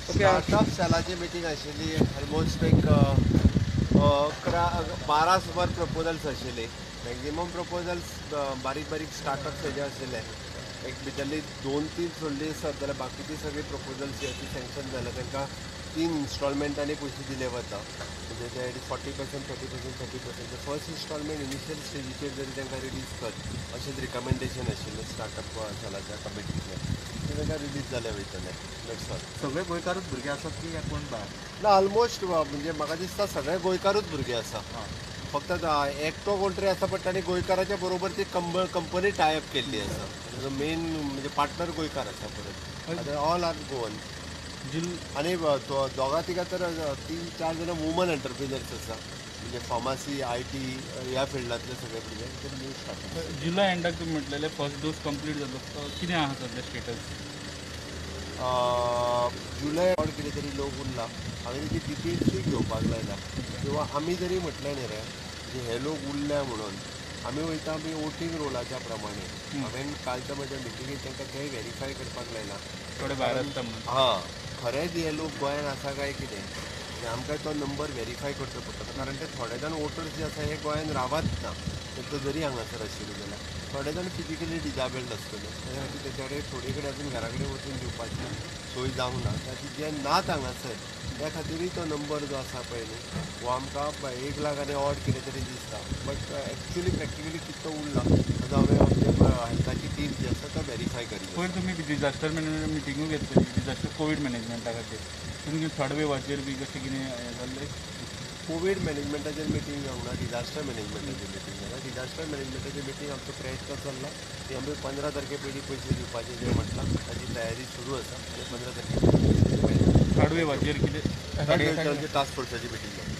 Startup सेलाची meeting आशिल्ली. Almost एक 11-12 सुमार प्रपोजल्स आशिल्ले. मॅक्झिमम प्रपोजल्स बारीक बारीक स्टार्टअप्स हेजे आशिल्ले. एक भितरली 2-3 सोडली आसत जाल्यार बाकीची सगळी प्रपोजल्स जी आसा सँक्शन जाल्या. तांकां 3 इन्स्टॉलमेंटांनी पयशे दिले वता, म्हणजे ते 40%, 30%, 30%. फर्स्ट इन्स्टॉलमेंट इनिशियल स्टेजीचेर जरी तांकां रिलीज कर अशेंच रिकमेंडेशन आशिल्लें स्टार्टअप सेलाच्या कमिटींतलें, ते तांकां रिलीज जाले वयतले. That's all. सगळे गोंयकारूच भुरगे आसात की कोण भायर ना? ऑलमोस्ट म्हणजे म्हाका दिसता सगळे गोंयकारूच भुरगे आसा. फक्त एकटो कोण तरी आसा, पण ताणें गोंयकाराच्या बरोबर ती कंपनी टायअप केल्ली आसा. तेजो मेन म्हणजे पार्टनर गोंयकार आसा, परत ऑल आर गोवन. आनी दोगा तिगा तर 3-4 जाणां वुमन एंटरप्रिनर्स आसा, म्हणजे फार्मासी, IT ह्या फिल्डांतले सगळे भुरगे ते न्यू स्टार्टअप. जुलय एंडाक तुमी म्हटलेले फर्स्ट डोस कंप्लीट जालो, कितें आहा सद्या स्टेटस? जुलय ऑड कितें तरी लोक उरला. हांवें तेजी डिटेल्सूय घेवपाक लायला. किंवा आमी जरी म्हटलें न्ही रे म्हणजे हे लोक उरल्या म्हणून आमी वयता आमी वोटींग रोलाच्या प्रमाणे. हांवें कालच्या म्हज्या मिटिंगेत तांकां तेंय व्हेरीफाय करपाक लायलां. थोडे भायर आसता म्हणून. हां, खरेंच हे लोक गोंयान आसा काय कितें, म्हणजे आमकां तो नंबर व्हेरीफाय करचो पडटा. कारण ते थोडे जाण वोटर्स जे आसा हे गोंयान रावत ना, तो जरी हांगासर आशिल्ले जाल्यार थोडे जाण फिजिकली डिजाबल्ड आसतले, त्या खातीर तेच्या कडेन थोडे कडेन अजून घरा कडेन वचून दिवपाची सोय जावंक ना. त्या खातीर जे नात हांगासर त्या खातीरूय तो नंबर जो आसा पळय न्ही हो आमकां 1 लाख आनी ऑड कितें तरी दिसता, बट एक्चुली प्रॅक्टिकली कितलो उरला ताजो हांवें आमच्या हेल्थाची टीम जी आसा तो व्हेरीफाय करीत. पयर तुमी डिजास्टर मॅनेजमेंट मिटिंगूय घेतली, डिजास्टर कोवीड मॅनेजमेंटा खातीर तुमी थर्ड वेवाचेर बी कशें कितें हें जाल्लें? कोवीड मॅनेजमेंटाचेर मिटींग जावंक ना, डिजास्टर मॅनेजमेंटाचेर मिटींग जाला. डिजास्टर मॅनेजमेंटाचेर मिटींग आमचो प्रयत्न चल्ला की आमी 15 तारखे पयलीं पयशे दिवपाचें जें म्हटलां ताजी तयारी सुरू आसा आनी 15 तारखे पयलीं पयशे मेळटले. थर्ड वेवाचेर कितें? थर्ड वेवाचेर टास्क फोर्साची मिटींग जाली.